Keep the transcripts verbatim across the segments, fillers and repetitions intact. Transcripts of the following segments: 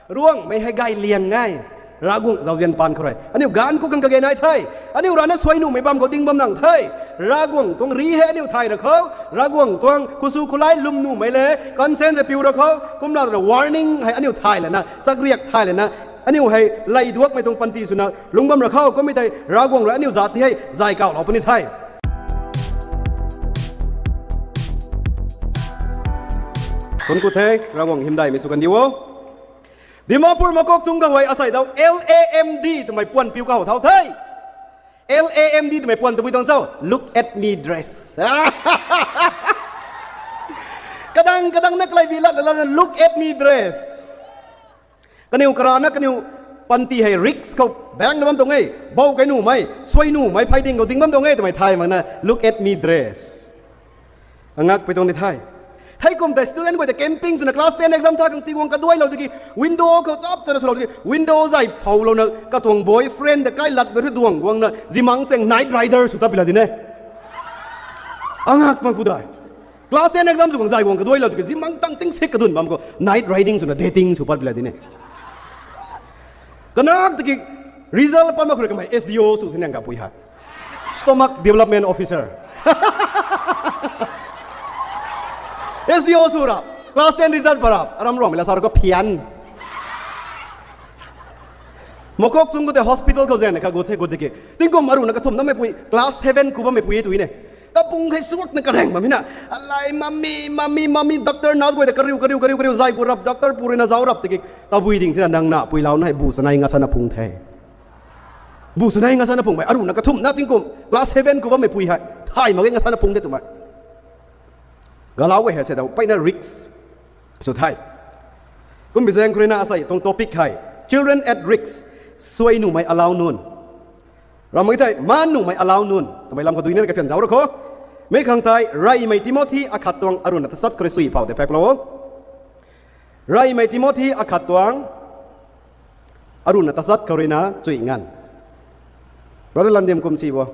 Ruangmei hei gay liang e. Ravguangc zauzian paan khou rui aniu ganv khou khang kage nai the. Aniu rana suai nuhmei bam khou ding bam nang the. Ravguangc tuang ri hei aniu thay ra khou, Ravguangc tuang khusu khulai lwm nuhmei le conscience piu ra khou, kumna rui warning hei aniu thay lana, chakriak thay lana, aniu hei lay duakmei tuang panty swna lungc bam ra khou, kummei tei Ravguangc rui aniu zat ti hei zay kauhlou puni the. Thuanc ku the, Ravguangc hymdaihmei sw kan diu o. Dimapur Mokokchung khou hei asei dau L A M D twmei puan piu kahow thau the. L A M D twmei puan tabui tuang cho, look at me dress. Kadang kadang na kalai bi lat lana look at me dress. Kaniw karana kaniw panty hei risk khou bang na bam tuang e. Bou kei nuhmei, suai nuhmei phey ding khou ding bam tuang e twmei thay makna look at me dress. Angakpui tuang ni the. Thei kum tei student guay ta camping swna class ten exam tha khang tiguang kaduailou tiki window khou chap chana swlou tiki window zay phoulouna katuang boyfriend ta kai lat beu thu duang guangna zimang seng night rider sw ta pila dine. Angak mak pu dai. Class ten exam sw khang zay guang kaduailou tiki zimang tang ting sek kadun bam khou night riding swna dating sw pat pila dine. Kanak tiki result pat mak khou rui kamei S D O sw thiniang kapui hei. Stomach Development Officer. S D O sw ra, class ten result pat ra, aram ruangmei la sa ra khou phian. Mokokchung khou tei hospital khou zaeng na kagu the gut tiki tingkum aruhna kathumh nameipui, class seven ku bammeipui e tui ne. Kapung thei suakna kareng bam hina. Alai mummy, mummy, mummy, doctor nurse guay ta kariu, kariu, kariu, kariu, zay ku rap, doctor pu ruina zauc rap tiki tabui ding thina nang na pui lau na hei bu sanei nga sana phung the. Bu sanei nga sana phungmei, aruhna kathumhna tingkum class seven ku bammeipui hei thay mak ge nga sana phung de twmei. Galau guay hei se dau peyna risk sw the. Kumbi zaeng khou ruina asei tuang topic hei children at risk, suai nuhmei alau nunc, ramei thei maan nuhmei alau nunc twmei lam khou duina kaphian zauc ra khou. Mi khang tei reymei Timothy akhat tuang aruhna tachat khou rui sui phou de paklou o. Reymei Timothy akhat tuang aruhna tachat khou ruina chui nganv. Brother Landim kum si bo.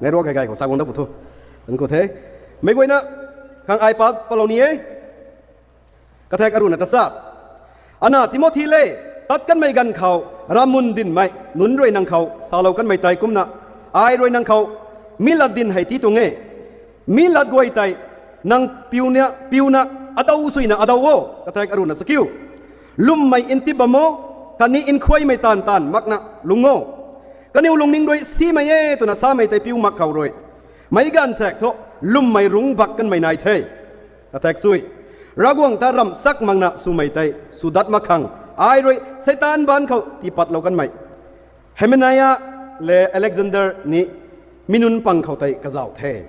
Network hei gay khou sa guang da pu thu. Nang khou the. Mei guayna khang ai pak palou ni e. Kathek aruhna tachat. Ana Timothy le, tat kanmei ganv khou, ramun dinmei nunc rui nang khou salou kanmei tei kumna, ai rui nang khou mi lat din hei ti tuang e. Mi lat guay tei nang piuna, piuna, adau suina adau o, kathek aruhna sa kiu. Lwmmei ntip bam o, khatni nkhuaymei taanv taanv makna lung o. Kaniw lungning rui simei e twna samei tei piu mak khou rui, meic gaanv saek thu lwmmei rungc bak kanmei nai the. Kathek chui, Ravguangc ta ramh sak makna swmei tei sw dat mak khang, ai rui Seitaan baanc khou tiipatlou kanmei Hymenaeus le Alexander ni mi nunc pang khou tei kazauh the.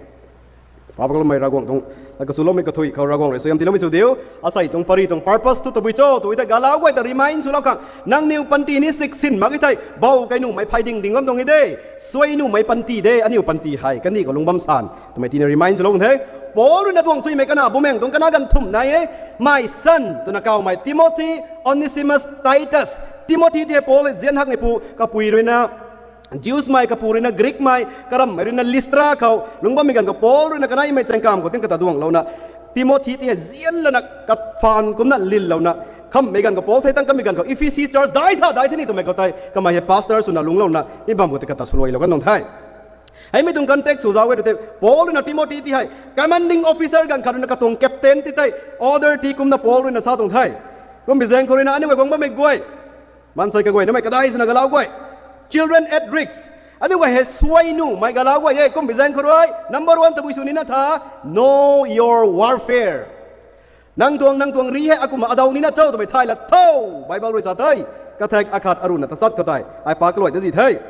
Papakalmei Ravguangc tuang, kasuloumei kathui khou Ravguangc rui suaihiam tiiloumei sw diu. Asei tuang pary tuang purpose thu tabui cho twmei tei galau guay ta remind swlou khang, nangniw panty ni siksin mak e thei, bou kei nuhmei phey ding ding bam tuang e de. Suai nuhmei panty de aniu panty hei kandih khou lungc bam san twmei tina remind swlou the. Paul ruina tuang chuimei kana bumaengc tuang kana ganv thumh nai e. My son twna kawmei Timothy, Onesimus, Titus. Timothy ti hei Paul zian hakmeipu, kapui ruina Jews mei, kapu ruina Greek mei, karamhmei ruina Lystra khou lungc bammei ganv khou Paul ruina kaneimei chaengkam khou ting kata duanglouna, Timothy ti hei zian lana kaphaan kumcna linlouna, khamhmei ganv khou Paul thei tang kamei ganv khou Ephesus church dai tha dai the ni twmei khou tei kamei hei pastor swna lungclouna mi bam khou tei kata swluailou kan tuang the. Heimei tuang context sw zauc e tw tei Paul ruina Timothy ti hei commanding officer ganv khat ruina katuang captain ti tei order ti kumna Paul ruina sa tuang the. Kumbi zaeng khou ruina aniu guay guang bammei guay, maansei kaguaynamei kadai swna galau guay, children at risk, aniu guay hei suai nuhmei galau guay e. Kumbi zaeng khou rui number one tabui sw nina tha, know your warfare. Nang tuang, nang tuang ri hei akumna adau nina cho twmei thay lat tho. Bible rui sa the. Kathek akhat aruhna tachat khou tei ai pak kaluai ta zi the.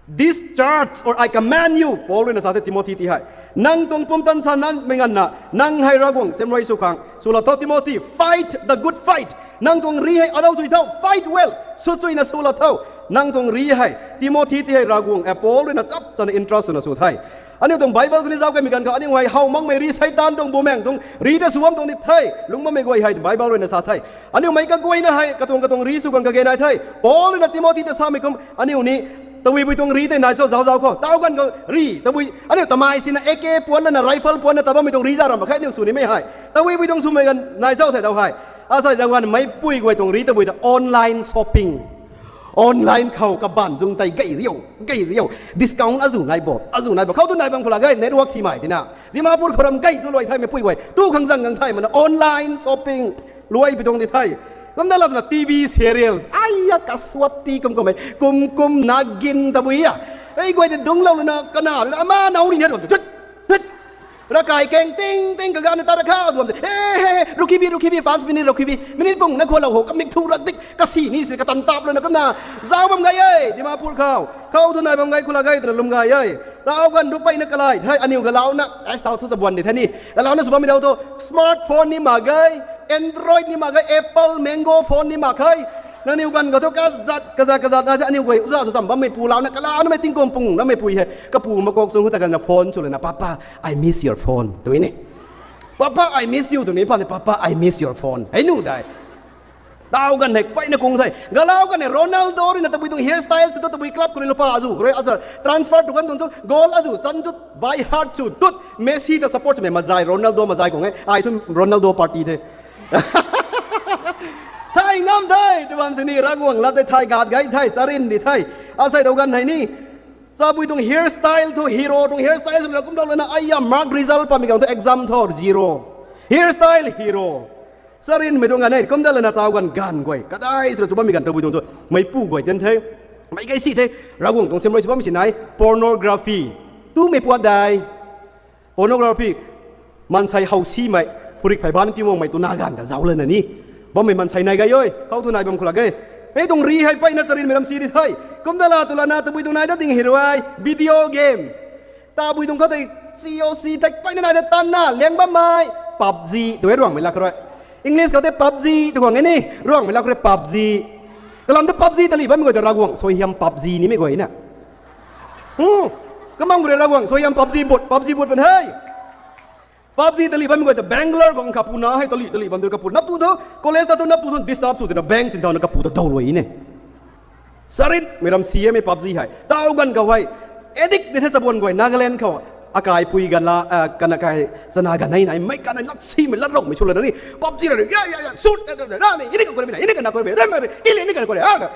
This charge or I command you, Paul ruina sa the Timothy ti hei. Nang tuang pumtan sa nanmei nganvna nang hei Ravguangc siamruai sw khang sw lat tho Timothy, fight the good fight. Nang tuang ri hei adau chui tho, fight well, sw chuina sw lat tho. Nang tuang ri hei Timothy ti hei Ravguangc, Paul ruina chap chana entrust swna sw the. Aniu tuang Bible khou ni zauc kamei ganv khou aniu hei how makmei ri, Seitaan tuang bumaengc tuang ri ta sw bam tuang ni the. Lungc bammei guay hei Bible ruina sa the. Aniu meic kaguayna hei katuang katuang ri sw khang kage nai the. Paul ruina Timothy ta samei kum aniu ni tabuibui tuang ri tei nai cho zauc zauc khou tau ganv khou ri tabui aniu tamei sina A K puanc lana rifle puanc na ta bammei tuang ri za ram mak khe aniu sw nimei hei. Tabuibui tuang swmei ganv nai cho sei dau hei. Asai daguan meipui guay tuang ri tabui ta online shopping. Online khou kabaanc zung tei gay riu, gay riu. Discount azu nai bo, azu nai bo. Khou tu nai bam khou la gay network si mai tina. Dimapur khou ram gay tu luai thei meipui guay. Tu khang zang gang thei mana online shopping. Luai pi tuang di thei. Kumna la twna T V serials. Aiya kaswat ti kum kum e. Kum kum nagin tabui a. Ei guay de dung lou luna kana luna ama nau ni ne ram tu. Tut, tut. Rakai keng ting ting kaganv ta rakha duam de. He he he, rukhi bhi, rukhi bhi, five minute rukhi bhi. Minute pung na khou lou ho, kamik thu rak dik, kasi ni si katan tap lou na kumna. Zau bam gay e, Dimapur khou. Khou tu nai bam gay khou la gay twna lum gay e. Tau ganv rupai na kalai, hei, aniu galau na, ai, tau thu sa buan di the ni. Galau na sw bam mi dau tu, smartphone ni mak gay, Android ni mak gay, Apple, Mango phone ni mak khe. Nangniw ganv khou thu kazat, kazat, kazat na, aniu guay, uza sw sam bammei pu lau na, kalau na mei tingkum pung na mei pui he. Kapu makok chung ta ganv na phone sw lana, Papa, I miss your phone. Tw ni. Papa, I miss you, tw ni, pa ni, Papa, I miss your phone. Hei nu dai. Tau ganv hei, pai na kung thei. Galau ganv hei, Ronaldo rui na tabui tuang hairstyle sw tu, tabui club khou rui lupa azu, khou rui azu, transfer tu ganv tuang tu, goal azu, chan tu, by heart sw tut, Messi ta support mei mazai, Ronaldo mazai kung e, ai thu Ronaldo party the. Thai ngam thei, tw bam sini, Ravguangc lat de thai, gat gay thei, charin di thei. Asei dau ganv hei ni. Sabui tuang hairstyle thu hero tuang hairstyle sw la kum dau lana, aiya mark result pamei kang thu exam thu zero. Hairstyle hero. Charinmei tuang ganv e, kum dau lana tau ganv ganv guay. Kadai sw la chu bammei ganv tabui tuang thu. Meipu guay tian the. Mei gay si the. Ravguangc tuang simrui sw bam si nai. Pornography. Tumei puat dai. Pornography, maansei how simei, phurik phey ban pi muangmei tu na ganv ta zau lana ni. Bammei maansei nai gay oi, khou tu nai bam khou la gay. Hei tuang ri hei pai na charinmei ram si di thei. Kum dau la tu lana tabui tuang nai ta ding hi rui, video games. Tabui tuang khou tei C O C tei pai na nai ta tan na, liang bammei, PUBG, tu e Ruangmei lak rui. English khou tei PUBG, tu guang e ni, Ruangmei lak rui PUBG. Kalam ta PUBG tali bammei guay ta Ravguangc suaihiam PUBG nimei guay na. Hmm. Kamang rui Ravguangc suaihiam PUBG but, PUBG but pan hei. PUBG tali bammei guay ta Bangalore guang kapu na hei tali, tali bam tu kapu. Nap tu thu, college ta thu nap tu thu disturb tu tina bank chin thau na kapu ta dau luai ne. Charinmei ram si e mei PUBG hei. Tau ganv khou hei. Addict di the chabuan guay Nagaland khou. Akaipui ganv la, ah, kana kai chana ganv nei nai, mei kana lat simei lat rokmei sw lana ni. PUBG ra, ya, ya, ya, shoot, ya, ya, ya, ra, ni, ini ka kore bina, ini ka na kore bina, ra, ra, ra, ili, ini ka na kore, ah, ra.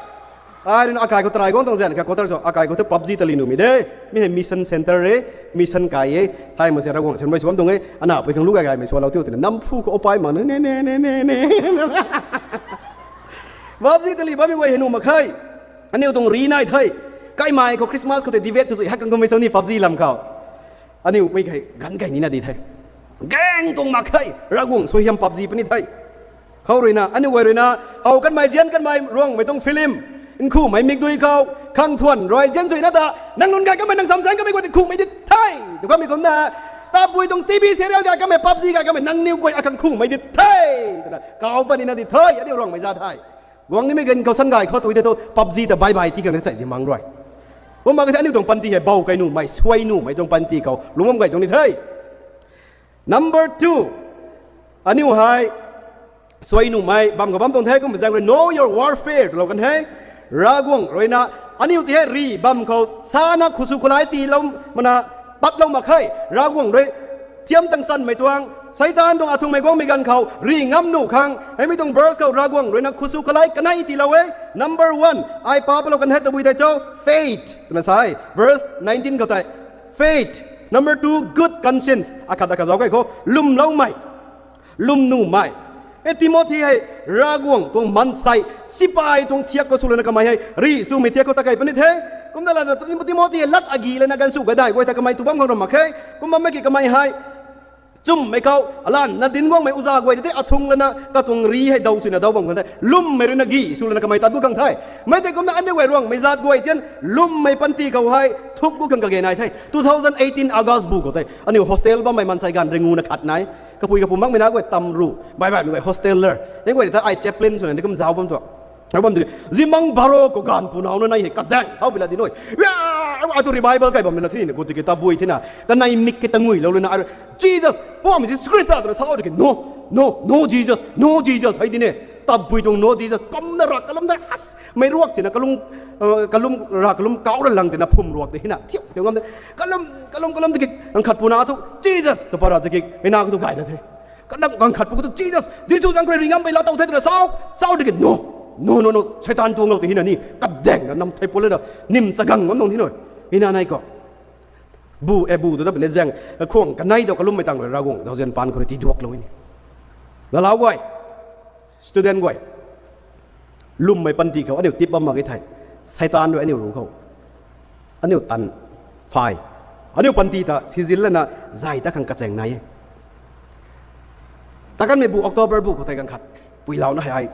Ai rui na akai khou try guang tuang zan kha quarter khou, akai khou thu PUBG tali numei de. Mi hei mission center re, mission kai e. Thai ma se Ravguangc simrui sw bam tuang e. Ana pui khang lu gay gaymei sw lou tiu tina. Namphu khou opai mak na, ne, ne, ne, ne, ne. PUBG tali bammei guay hei nu mak khe. Aniu tuang ri nai the. Kaimei khou Christmas khou tei debate sw sw hak kang kummei sw ni PUBG lam khou. Aniu mei kei ganv kei nina di the. Gang tuang mak khe, Ravguangc suaihiam PUBG puni the. Khou rui na, aniu guay rui na, how kanmei zian kanmei Ruangmei tuang film. Nkhumei mikdui khou, khang thuan rui zian zuina ta, nang nunc gay kanmei nang sam zaeng kanmei guay ti khumei di the. Tu kanmei kumna, tabui tuang T V serial gay kanmei PUBG gay kanmei nangniw guay akhang khumei di the. Twna, kau panina di the, aniu Ruangmei zat hei. Guang nimei ganv khou san gay khou tu the thu, PUBG ta bye bye ti khang na chai zimang rui. Kumna ka the aniu tuang panty hei, bau kai numei, suai numei tuang panty khou, lungc bam gay tuang ni the. Number two, aniu hei, suai numei, bam khou bam tuang the, kum zaeng rui, know your warfare, twlou kan the. Ravguangc rui na, aniu ti hei ri bam khou, sana khusu khulai tiilou, mana, patlou mak khe, Ravguangc rui, thiam tang sanmei tuang, Seitaan tuang athungmei guangmei ganv khou, ri ngam nuh khang, heimei tuang verse khou Ravguangc rui na khusu khulai kanei tiilou e. Number one, ai pa palou kan the tabui tei cho, faith, twna sa e, verse nineteen khou tei, faith. Number two, good conscience, akhat akhat zauc kei khou, lwmloumei. Lwm numei. E Timothy hei, Ravguangc tuang maansei, sipai tuang thiak khou sw lana kamei hei, ri swmei thiak khou ta kei puni the. Kumna lana Timothy hei lat agi lana ganv sw gadai guay ta kamei tu bam khang ram mak khe. Kum bammei ki kamei hei, chumhmei khou, alanna dinc guangmei uza guay tei athung lana katuang ri hei daw swna daw bam khang the. Lwmmei rui na gi sw lana kamei tat gu khang the. Mei tei kumna aniu guay Ruangmei zat guay tian, lwmmei panty khou hei, thuk gu khang kage nai the. Two thousand eighteen August bu khou tei, aniu hostel bammei maansei ganv ringu na khat nai. Kapui kapu makmei na guay tam ru, bai baimei guay hosteler. Ni guay ta ai chaplain swna ni kum zauc bam tu. Bam tu, zimang baro khou ganv pu nau na nai hei, kadaeng, how bila di nui. Atu revival kai bammei na thina, gu tiki tabui thina. Kanei mik ki tangui lou luna, Jesus, Poubauhmei Jesus Khrista twna sa tiki, no, no, no Jesus, no Jesus, hei di ne. Tabui tuang no Jesus, pamna ra kalum dai, as, mei ruak tina kalung, kalum ra kalum kau ra lang tina phum ruak de hina, thiu, thiu ngam de. Kalum, kalum, kalum tiki, ang khat pu na thu, Jesus, tu para tiki, hei na khou tu gay na the. Kanang ganv khat pu khou tu Jesus, Jisu zaeng khou rui ringam bei laa tow the twna sau, sau di ki no, no, no, no, Seitaan tuang lou tei hina ni, kadaeng na nam thei pulana, nim chagang ngam nung thi nui, hina nai khou. Bu, e bu tu ta puni zaeng, khwang kanei dou kalummei tang rui Ravguangc zauzian paan khou rui tiduaklou ni. Lalau guay, student guay, lwmmei panty khou aniu tip bam mak ge thei, Seitaan rui aniu ru khou, aniu tan phay, aniu panty ta sizin lana zay ta khang kachaeng nai e. Takanmei bu October bu khou tei ganv khat, puilauna hei ai,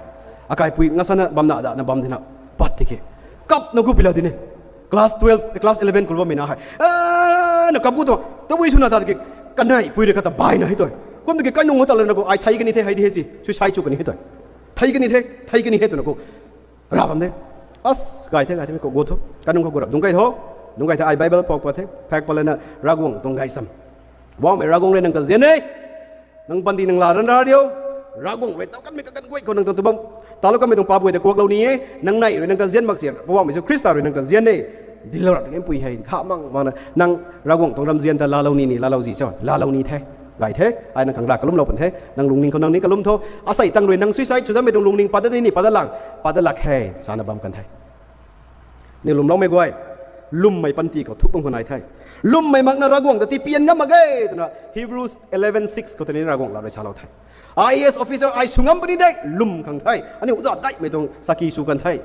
akaipui ngasana bamna dana bam dina, pat tiki, kapna gu pila dine. Class twelve, class eleven kulou bammei na hei, a, na kap gu tu, tabui swna ta ki, kaneipui rui kata bayna hei tu. Kum tiki kainung ta lana khou ai thei kani the hei di hei si, suicide sw kani hei tu. Thei kani the, thei kani hei twna khou ra bam de. As, gay the, gay the, mi khou gu tho. Kanung khou gu rap, dungc gay tho. Dungc gay the, ai Bible phak pat the, phak pat lana Ravguangc tuang gay sam. Poubauhmei Ravguangc rui nang ta nzian e. Nang panty nang laa ran ra riu. Ravguangc rui taw kanmei kaganv guay khou nang ta tu bam, talou kanmei tuang paap guay ta kuaklou ni e. Nang nei rui nang ta nzian mak si, Poubauhmei Jisu Khrista rui nang ta nzian e. Dilou rap ding e pui hei, kha mang mana nang Ravguangc tuang ramzian ta laalou ni ni, laalou zi cho, laalou ni the. Gay the, ai nang khang ra kalumlou pan the, nang lungning khou nang ni kalum tho. Asei tang rui nang suicide sw dammei tuang lungning pat da ni ni, pat da lang, pat da lak he, sana bam kan the. Ni lwmloumei guay, lwmmei panty khou thuk bam khou nai the. Lwmmei makna Ravguangc ta tipian ngam mak ge twna Hebrews eleven six khou tei ni Ravguangc lat rui salou the. I A S officer ai sw ngam puni de, lwm khang the, aniu uza daihmei tuang saki sw kan the.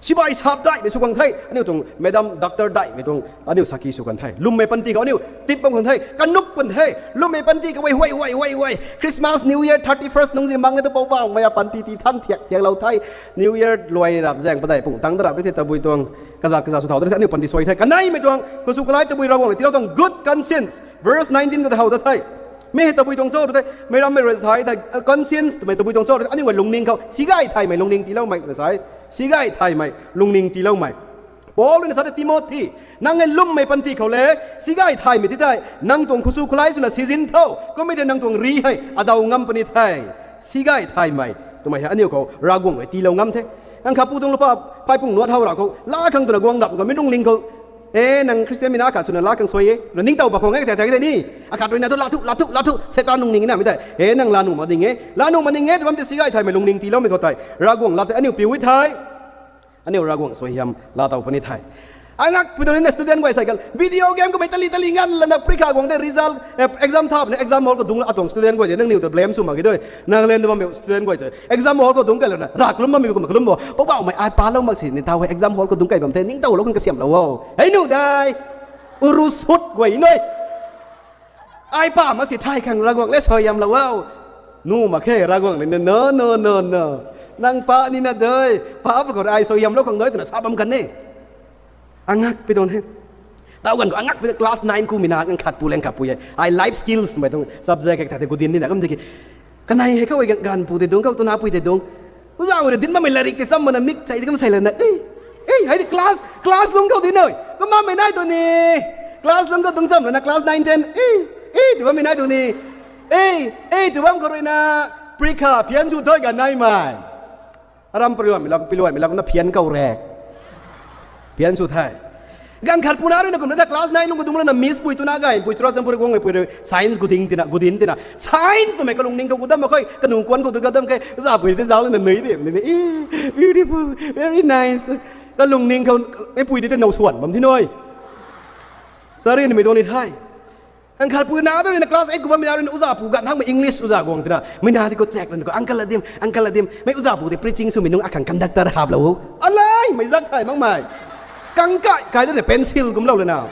Sibai sap daihmei sw khang the, aniu tuang madam doctor daihmei tuang aniu saki sw kan the. Lwmmei panty khou aniu tip bam khang the, kanuk pan the. Lwmmei panty khou huay, huay, huay, huay, Christmas, New Year, thirty first nungc zi makna tu Poubauhmei a panty ti than thiak thiaklou the. New Year luai rap zaeng padeih pung tang da rap the, tabui tuang kazat kazat sw thau da the, aniu panty suai the. Kaneimei tuang khou sw kalai tabui Ravguangc tiilou tuang good conscience. Verse nineteen khou ta how da the. Mi hei tabui tuang cho rui the, meic rammei rui sa the, conscience twmei tabui tuang cho rui the, aniu guay lungning khou sigay thaymei lungning tiiloumei twna sa e. Sigay thaymei lungning tiiloumei. Paul rui na sa the, Timothy, nang e lwmmei panty khou le, sigay thaymei ti the, nang tuang khusu khulai swna sizin tho, kummei tei nang tuang ri hei adaw ngam puni the. Sigay thaymei twmei hei aniu khou Ravguangc rui tiilou ngam the. Nang kha pu tuang lupa, paipung nuat how ra khou laa khang twna guang dap khou mi lungning khou, e, nang Christian mi na khat swna laa khang suai e na ningtow ba khang e, tei tei tei ni. Akhat rui na thu laa thu, laa thu, laa thu, Seitaan lungning na mi tei, e, nang laa nuh mak ding e, laa nuh mak ding e tw bam tei sigay thaymei lungning tiiloumei khou tei Ravguangc lat tei aniu piu e the. Aniu Ravguangc suaihiam laatow puni the. Angakpui tuang ni na student guay cycle, video game kamei tali tali ngan lana parikha guang tei result, exam thap ni exam hall khou dungc atuang student guay tei nangniw ta blame sw mak ge dui. Nagaland tu bammei student guay tei exam hall khou dungc kai lana rav kalum bammei kumna kalum bo. Poubauhmei ai palou mak si ni tau hei exam hall khou dungc kai bam the, ningtowlou khang kasiamhlou o. Hei nu dai. Uru sut guay nui. Ai pa mak si thay khang Ravguangc le suaihiamlou o. Nu mak khe Ravguangc ni na, no, no, no, no. Nang pa nina dui. Pa pa khou ai suaihiamlou khang dui twna sa bam kan e. Angakpui tuang he. Tau ganv khou angakpui tuang class nine kumei na nang khat pu leng khat pu e. Ai life skills twmei tuang subject hei tha tei khou din nina kum tiki, kanei hei khou e ganv pu tei dungc, khou tuna pui tei dungc. Uza rui din bammei latrik tei cham mana mik thei ti kum sei lana, e, e, hei di class, class lungc khou din nui. Kum bammei nai tu ni. Class lungc khou dungc cham lana class nine, ten, e, e, tw bammei nai tu ni. E, e, tw bam khou rui na, parikha phian sw thoi ganv naimei. Aram pariuanmei lak, piluanmei lak kumna phian khou re. Phian sw the. Ganv khat puna rui na kumna ta class nine lungc khou dungc lana miss pui tuna gay pui Churachandpur guangmei pui rui science guding tina, gudin tina. Science twmei kalungning khou gudam mak khe, kanu kuan khou tu gudam khe, za pui tei zauc lana nui di, ni, e, beautiful, very nice. Kalungning khou, e pui tei tei now swan bam thi nui. Sari nimei tuang ni the. Ganv khat puna tu rui na class eight khou bammei na rui na uza pu ganv hakmei English uza guang tina. Mei na tei khou check lana khou, uncle Adim, uncle Adim. Mei uza pu tei preaching swmei nung akhang conductor haplou o. Alai, mei zak thay makmei. Kang kai, kai de na pencil kumlou lana.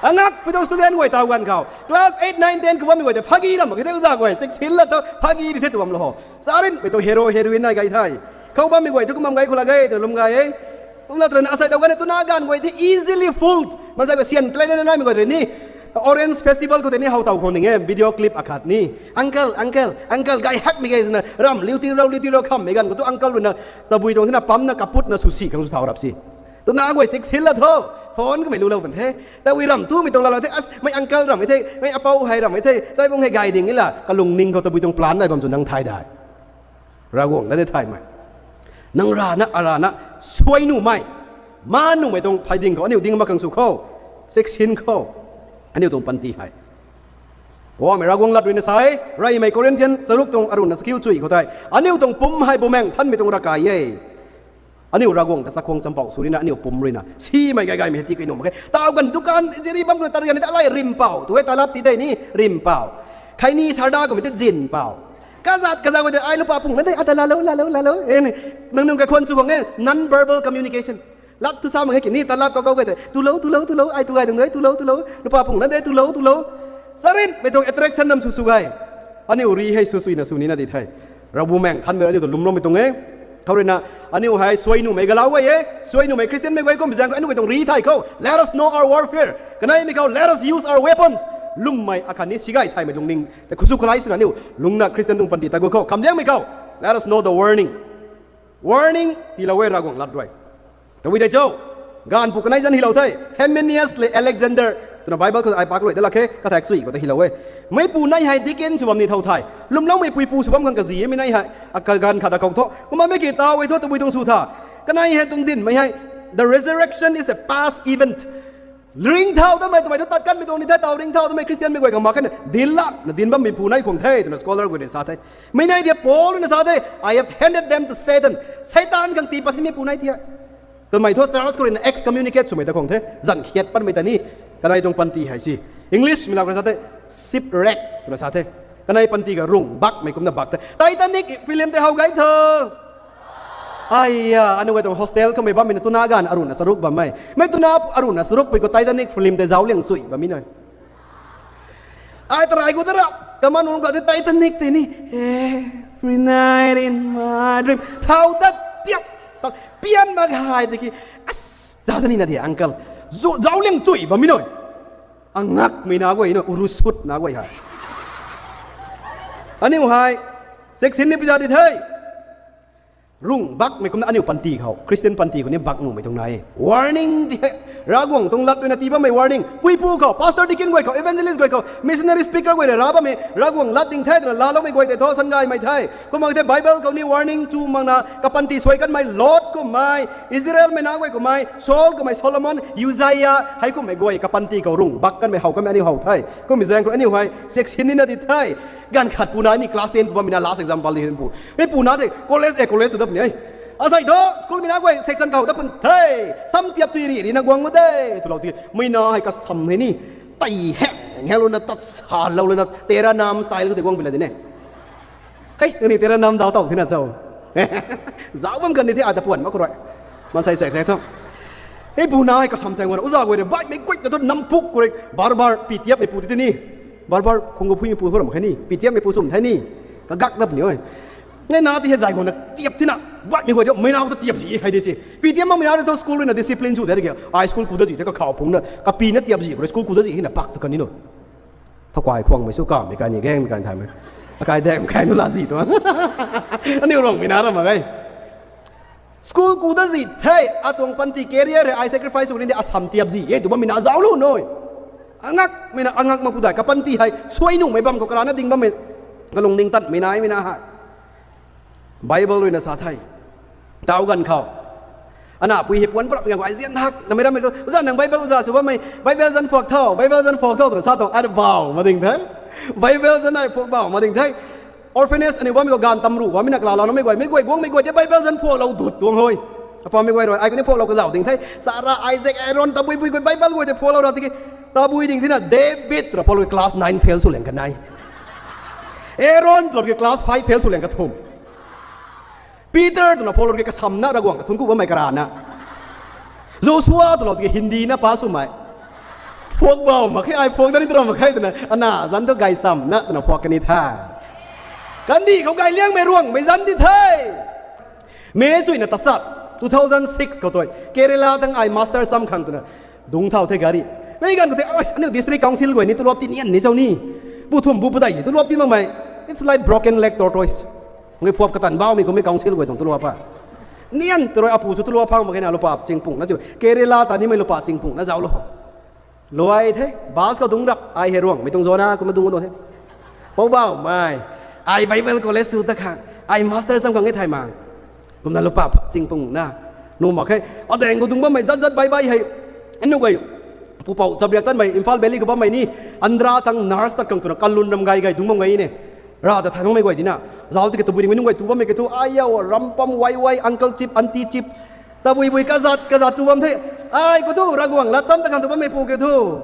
Angakpui tuang student guay tau ganv khou. Class eight, nine, ten khou bammei guay tei phagi ram mak khe tei uza guay. Cheksin la tho, phagi di the tu bamlou ho. Sarin, mei tuang hero, heroine nai gay the. Khou bammei guay tu kum bam gay khou la gay, tu lum gay e. Kum la twna asei tau ganv tuna ganv guay tei easily fooled. Mazai khou sian klei na naimei guay tei ni. Orange Festival khou tei ni how tau khou ning e, video clip akhat ni. Uncle, uncle, uncle, gay hakmei gay swna ram liu ti rou, liu ti rou khammei ganv khou tu uncle rui na tabui tuang tina pamna kaputna sw si khang sw thau rap si. Tuna guay cheksin la tho. Phone kamei lulou pan the. Tabui ram tumei tuang laalou the, as, mei uncle ram e the, mei apou hei ram e the, chaibung hei gay ding e la, kalungning khou tabui tuang plan nai bam chu nang thay dai. Ravguangc na de thaymei. Nang rana, arana, suai nuhmei. Ma nuhmei tuang phayding khou, aniu ding mak khang sw khou. Cheksin khou. Aniu tuang panty hei. Wamei Ravguangc lat ruina sa e, reymei Corinthian charuk tuang aruna sakiu chui khou tei, aniu tuang pum hei Bumaengh Nthanmei tuang ravkai e. Aniu Ravguangc ta chakhwang champouh sw ruina, aniu pum ruina simei gay gaymei hei ti kei nuh mak khe. Tau ganv dukan ziri bam khou ta rian ni ta lai rimpouh tu e, talap ti tei ni rimpouh. Kheini sarda kummei tei zinpouh. Kazat kazat khou tei ai lupa pung na de, ata lalo lalo lalo. Nang nung kaikhwan chu khang e, non-verbal communication. Lat tu sa mak khe ki ni, talap kau kau kei tei tulou tulou tulou, ai tu gay tuang de, tulou tulou, lupa pung na de, tulou tulou. Charinmei tuang attraction nam sw sw gay. Aniu ri hei sw suina sw nina di the. Ravbumaengh Nthanmei aniu ta lwmloumei tuang e. Khou ruina, aniu hei suai nuhmei galau guay e, suai nuhmei Christianmei guay kummei zaeng khou aniu guay tuang ri thay khou, let us know our warfare. Kaneimei khou, let us use our weapons. Lwmmei akhatni si gay thaymei lungning tei khou sw khalai swna aniu lungna Christian tuang panty ta gu khou kamliangmei khou, let us know the warning. Warning tiilou e Ravguangc lat rui. Tabui tei cho, gaanvpu kanei zanc hylou the, Hymenaeus le Alexander twna Bible khou ai pak rui da lak khe, kathak chui khou ta hylou e. Meipu nei hei deacon sw bam ni thow the. Lwmloumei puipu sw bam khang kazi e mei nei hei, a, kaganv khat akhou thu. Kumna mei ki taw e thu tabui tuang sw tha. Kanei hei tuang dinhmei hei, the resurrection is a past event. Ringcthau damei twmei thu tat kanmei tuang ni the, taw ringcthau damei Christianmei guay khang mak khe na, dinc lana dinc bammeipu nei khwang the twna scholar guay rui sa the. Mei nei dia Paul ruina sa the, I have handed them to Satan. Satan khang tii pat hei meipu nei tia. Twmei thu church khou ruina excommunicate swmei ta khwang the, zanc khiat patmei ta ni. Kanei tuang panty hei si, English mei lak rui sa the, shipwreck twna sa the. Kanei panty kha rung bakmei kumna bak the. Titanic film tei how gay tho. Aiya, aniu guay tuang hostel khoumei bammei na twna ganv aruna charuk bammei. Mei twna aruna charuk pui khou Titanic film tei zaucliang chui bammei na. Ai tarai khou ta ra, kaman nunc kha tei Titanic tei ni, Every night in my dream. Thau dat tiap, ta, pian mak hai tiki, as, zauc ta nina di uncle. Zaucliang chui bammei na. Angakmei na guay na, urusut na guay hei. Aniu hei, section ni pizat di the. Rung bakmei kumna aniu panty khou, Christian panty khou ni bak nuhmei tuang nai e. Warning ti hei, Ravguangc tuang lat ruina tii bammei warning. Puipu khou, pastor, deacon guay khou, evangelist guay khou, missionary, speaker guay rui ra bammei Ravguangc lat ding the twna laaloumei guay tei thu san gaymei the. Kumna tei Bible khou ni warning chu makna kapanty suai kanmei Lot kummei, Israelmei na guay kummei, Saul kummei, Solomon, Uzziah, hei kummei guay kapanty khou rung bak kanmei how kanmei aniu how the. Kummei zaeng khou aniu hei section nina di the. Ganv khat pu na ni class ten pu bammei na last example di pu. Hei pu na tei college, e, college sw dat puni e. Asei thu schoolmei na guay section khou dat pun the. Sam tiap chui ri rina guang u de twlou ti. Mei na hei kasam hei ni, tei heng heng louna tat salou louna Terra Naam style khou tei guang pi la di ne. Hei, nang ni Terra Naam zauc tow thina cho? Zauc bam kan ni the, ata puan mak khou rui. Maansei sei sei thu. Hei pu na hei kasam saeng guang, uza guay rui baihmei guay ta thu nam puk khou rui bar bar pi tiapmei pu ti ni. Bar bar khung khou phuimei pu thu ram khe ni, pi tiapmei pu chum the ni. Kagak dat puni e. Nge na ti hei zay guangna tiap tina, baihmei guay di mei na ta tiap zi hei di si. Pi tiap makmei na thu school ruina discipline sw the tiki, ai school ku dat zi the kakhou phungna, kapina tiap zi khou rui school ku dat zi hei na pak ta kan ni no. Thakai khwangmei sw kamei kai ni gangmei kai thaymei. Akai dam kai nu la zi tu. Aniu Rongmei na ram mak ge. School ku dat zi the, atuang panty career hei ai sacrifice sw ni de, asam tiap zi e tu bammei na zauclou nui. Angakmei na angak mak pu dai, kapanty hei suai nuhmei bam khou karana ding bammei, kalung ningtanmei naimei na hei. Bible ruina sa the. Tau ganv khou, ana pui hei puan prap ngang ai zian hak namei rammei tu, uza nang Bible uza sw bammei, Bible zanc phuak tho, Bible zanc phuak tho twna sa tuang, ai bau ma ding the. Bible zanc ai phuak bau ma ding the. Orphanage aniu bammei khou ganv tam ruh bammei na kalauloumei guay, mei guay guangmei guay tei Bible zanc phuaklou dut tuang hui. Apammei guay rui ai kuni phuaklou kazauh ding the. Sarah, Isaac, Aaron, tabui bui guay Bible guay tei phuaklou ra tiki, tabui ding thina David twna phuaklou class nine fail sw liang kanei. Aaron twlou ki class five fail sw liang kathum. Peter twna phuaklou ki kasamna Ravguangc kathung ku bammei karana. Joshua twlou ki Hindi na pass swmei. Phuak bau mak khe, ai phuak dat ni twna mak khe twna, ana zanc tu gay samna twna phuak kani the. Kandih khou gay liangmei Ruangmei zanc di the. Mei chuina tasat, two thousand six khou tui Kerala tang ai master cham khang twna, dungc thau the gari. Mei ganv khou the, aniu district council guay ni tuluap ti nian ni chau ni. Bu thum bu padai tuluap ti makmei. It's like broken leg tortoise. Ngai phuap katan baumei kummei council guay tuang tuluap a. Nian tw rui apu chu tuluap phang mak khe na, lupa chingpung na chu. Kerala ta nimei lupa chingpung na zauclou. Luai the, bus khou dungc rap, ai hei Ruangmei tuang zona kumna dungc tuang the. Poubauhmei, ai Bible college sw ta khang, ai master cham khang e thay ma. Kumna lupa chingpung na. Nu mak khe, adaeng khou dungc bammei zat zat bai bai hei. Aniu guay, Pupouc chapriak tanmei Imphal Valley khou bammei ni, Andhra thang nurse tat khang twna kalun ram gay gay dungc bam gay ne. Ra ta thaymangmei guay dina. Zauc tiki tabui ding mei nunc guay tu bammei ke thu, ai yau, rampam wai wai, uncle chip, aunty chip. Tabui bui kazat kazat tu bam the. Ai khou thu Ravguangc lat cham ta khang tu bammei pu ke thu.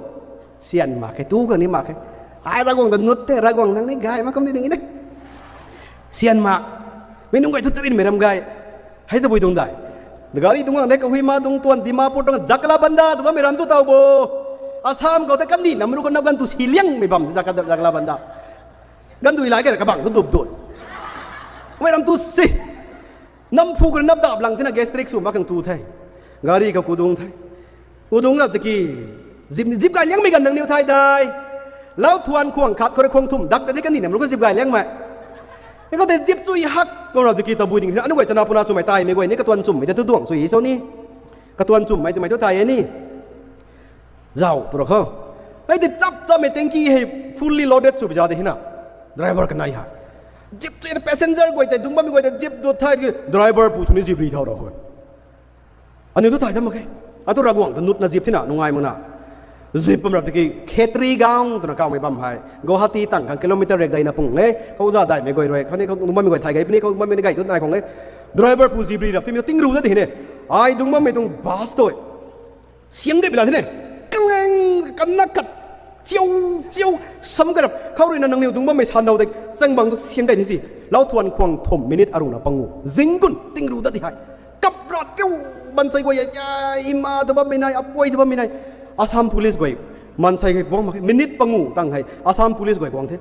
Syan mak khe, tu khang ni mak khe. Ai Ravguangc ta nut the, Ravguangc nang ni gay mak kum di ding e. Syan mak. Mei nunc guay thu charynmei ram gay. Hei tabui tuang dai. Gari tuang ang de, Kohima tuang tuan, Dimapur tuang Jakla Banda tu bammei ram tu taw bo. Assam khou tei kandih nam ru khou nap ganv tu si liangmei bam Jakla, Jakla Banda. Ganv dui lai khe ra kabang tu dup dut. Mei ram tu si. Nam phu khou nap dap lang thena gastric sw mak khang tu the. Gari khou kudung the. Kudung rap tiki. Zip, zip gay liangmei ganv nangniw thay dai. Lau thuan khuang khat khou rui khuang thum dak ta di kandih nam ru khou zip gay liangmei. Ni khou tei zip chui hak tuang rap tiki tabui ding thena, anu guay chana puna chwmei taimei guay ni katuan chwmmei ta tu duang sw i so ni. Katuan chwmmei twmei tu thay e ni. Zauc tu ra khou. Hei tei chap chapmei tanki hei fully loaded sw pi za de hina. Driver kanei ha. Zip chui passenger guay tei, dungc bammei guay tei zip dut thay ki driver pu sw ni zip ri thau ra khou. Aniu tu thay dam mak khe. Atu Ravguangc ta nutna zip thena nungai makna. Zip bam rap tiki Khetri Gaon twna kawmei bam hei Guwahati tang khang kilometer rek dai na pung e. Khou za daihmei guay rui khatni khou dungc bammei guay thay gay puni, khou dungc bammei ni gay tu nai khang e. Driver pu zip ri rap timi tingru dat di hine. Ai dungc bammei tuang bus tui. Siang gay pi la thene. Kangeng, kanna kat. Chiu, chiu, sam gay rap. Khou rui na nangniw dungc bammei san dau de. Chang bang tu siang gay ni si. Lau thuan khuang thum minute aruna pangu. Zing gun, tingru dat di hei. Kap rat kiu, mansei guay e, ima tu bammei nai, apuai tu bammei nai. Assam Police guay. Mansei guay guang mak khe, minute pangu tang hei. Assam Police guay guang the.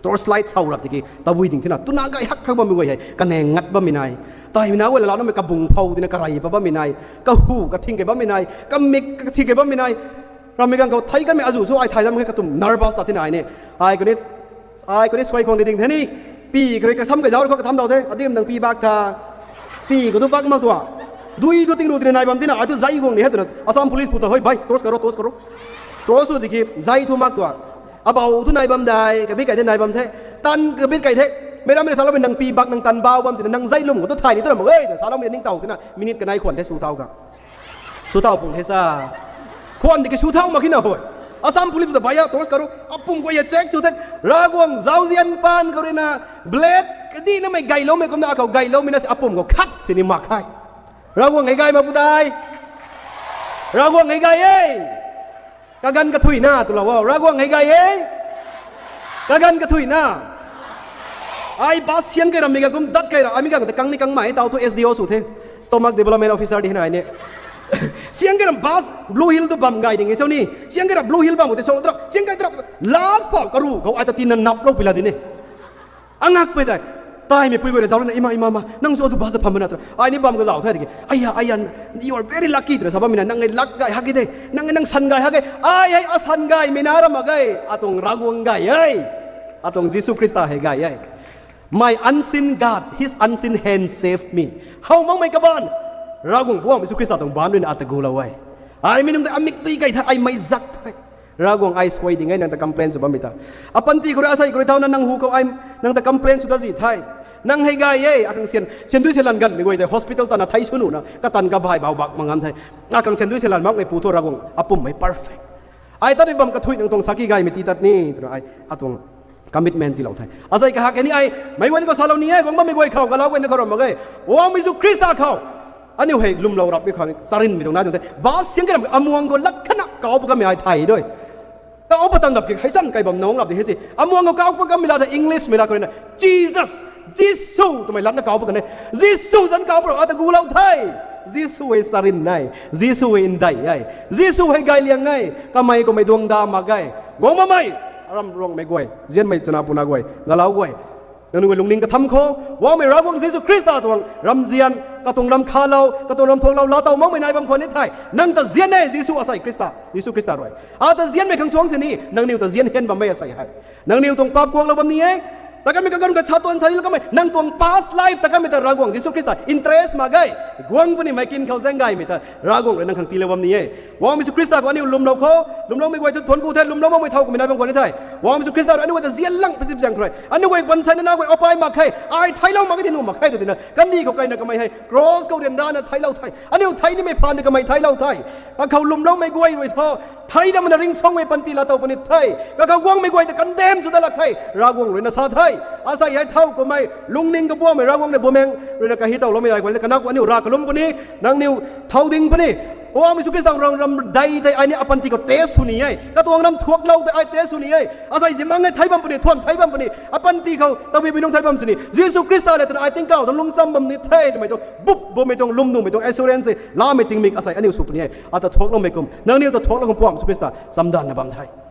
Torch light sau rap tiki, tabui ding thena, tuna gay hak khak bammei guay hei, kaneng ngat bammei nai. Taimei na guay lalaunamei kabung phou tina karey pa bammei nai. Kahu, kathing kei bammei nai. Kamik, kathing kei bammei nai. Rammei ganv khou thei kanmei azu chu ai thay dam khe katum nervous ta thena ai ni. Ai kuni, ai kuni suai khwang di ding the ni. Pi kari katham kei zauc khou katham dau the. Adim nang pi bak tha. Pi khou tu bak mak tua. Dui tu tingru tina nai bam tina, ai tu zai guang ni he twna. Assam Police pu ta, hoi bhai, torch karo, torch karo. Torch sw tiki, zai thu mak tua. Abau thu nai bam dai, kabit kai the nai bam the. Tan kabit kai the. Meic rammei saloumei nang pi bak nang tan bau bam sina, nang zai lum khou tu thay ni tu ram mak e, saloumei ningtow tina, minute kanei khwan the sw thau khang. Sw thau pung the sa. Khwan tiki sw thau mak khe na hoi. Assam Police ta bhaiya, torch karo, apum guay e check sw the. Ravguangc zauzian paan khou rui na, blade, kadinamei gayloumei kumna akhou gayloumei na si apum khou khat sini mak khe. Ravguangc hei gay mak pu dai. Ravguangc hei gay e. Kaganv kathuina twlou o. Ravguangc hei gay e. Kaganv kathuina. Ai bus siang kei rammei ga kum dat kei ra. Ai mi gang ta kang ni kangmei tau thu S D O sw the. Stomach Development Officer di hina ai ni. Siang kei ram bus Blue Hill tu bam gay ding e cho ni. Siang kei ram Blue Hill bam khou tei cho tra. Siang kei tra. Last phou karu khou ai ta tina naplou pi la di ni. Angakpui dai. Taimei pui guay na zauc na, ima, ima, ma. Nang sw atu bus ta pham mana tra. Ai ni bam kazauc the tiki, aya, aya, you are very lucky twna sa bammei na, nang e luck gay hak e de. Nang e nang san gay hak e. Ai hei asan gaymei na ra mak ge. Atuang Ravguangc gay e. Atuang Jisu Khrista hei gay e. My unseen God, his unseen hand saved me. How makmei kabaanc. Ravguangc Bumaengh Jisu Khrista tuang baanc rui na ata gulou e. Ai mi nung tei amik tui kai the, ai mei zak the. Ravguangc ai suai ding e nang ta complain sw bammei ta. Apanty khou rui, asei khou rui thauna nang hu khou ai nang ta complain sw ta zi the. Nang hei gay e, akhang syan, syan dui syan lan ganvmei guay tei hospital tana thei sw nuhna, katan kabay bau bak mak nganv the. Akhang syan dui syan lan makmei pu thu Ravguangc apum hei perfect. Ai tat rui bam kathuic nang tuang saki gaymei ti tat ni, twna ai, atuang commitment tiilou the. Asei kahak kei ni ai, meic guay ni khou salou ni e, guang bammei guay khou, galau guay ni khou ram mak ge. Bumaengh Jisu Khrista khou. Aniu hei lwmlou rapmei khou, charynmei tuang nai tuang the. Bus siang kei ram, amuang khou lat khatna kauc pa kamei ai thay dui. Kauc pa tan dap ki, hei san kai bam nung rap di hei si. Amuang khou kauc pa kamei la the English mei la khou rui na, Jesus, Jisu, twmei latna kauc pa kan e. Jisu zanc kauc pa rap, ata gulou the. Jisu hei charyn e. Jisu hei ndai e. Jisu hei gayliang e. Kamei khou mei duang da mak ge. Guang bammei, aram ruangmei guay, zianmei chana puna guay, galau guay. Nangniw guay lungning katham khou, Bumaengh Ravguangc Jisu Khrista tuang ramzian, katuang ram khalou, katuang ram thuaklou, laatow makmei nai bam khwan ni the. Nang ta zian e, Jisu asei Khrista, Jisu Khrista rui. Ata zianmei khang suang sini, nangniw ta zian hen bammei asei hei. Nangniw tuang paap kuaklou bam ni e, Ta kanmei kaganv ka sa tuang thari kamei nang tuang past life ta kanmei ta Ravguangc Jisu Khrista interest mak ge. Guang punimei kin khou zaeng gaymei ta Ravguangc rui nang khang tiilou bam ni e. Ravguangc Jisu Khrista khou aniu lwmlou khou, lwmloumei guay thu thuanc ku the, lwmlou makmei thow kumei nai bam khwan ni the. Ravguangc Jisu Khrista rui aniu guay ta zianlang pazip zaeng khou rui aniu guay bansei na nau guay apai mak khe, ai theiclou mak khe, ti nuh mak khe tw tina kandih khou kaina kamei hei cross khou ryanrana theiclou the. Aniu thei nimei phaan ni kamei theiclou the. Kakhou lwmloumei guay rui thu thei damna ringcsuangmei panty laa tow puni the. Kakhou guangmei guay ta condemn sw dat lak the, Ravguangc rui na sa the. Asei hei thow kummei lungning kabuamei Ravguangc na Bumaengh rui na kahi towloumei rai guay na kanak aniu rav kalum puni, nangniw thow ding puni. Ravguangc Jisu Khrista rang ram dei tei ai ni apanty khou test sw ni e. Katuang ram thuaklou tei ai test sw ni e. Asei zimmang e thei bam puni, thuan thei bam puni, apanty khou tabui binung thei bam sini Jisu Khrista le twna ai tingkauh tuang lungcham bam ni the twmei tuang bup bummei tuang lwm nuhmei tuang assurance e lamei tingmik asei aniu sw puni e. Ata thuakloumei kum nangniw ta thuaklou kum Pu Jisu Khrista chamdanvna bam the.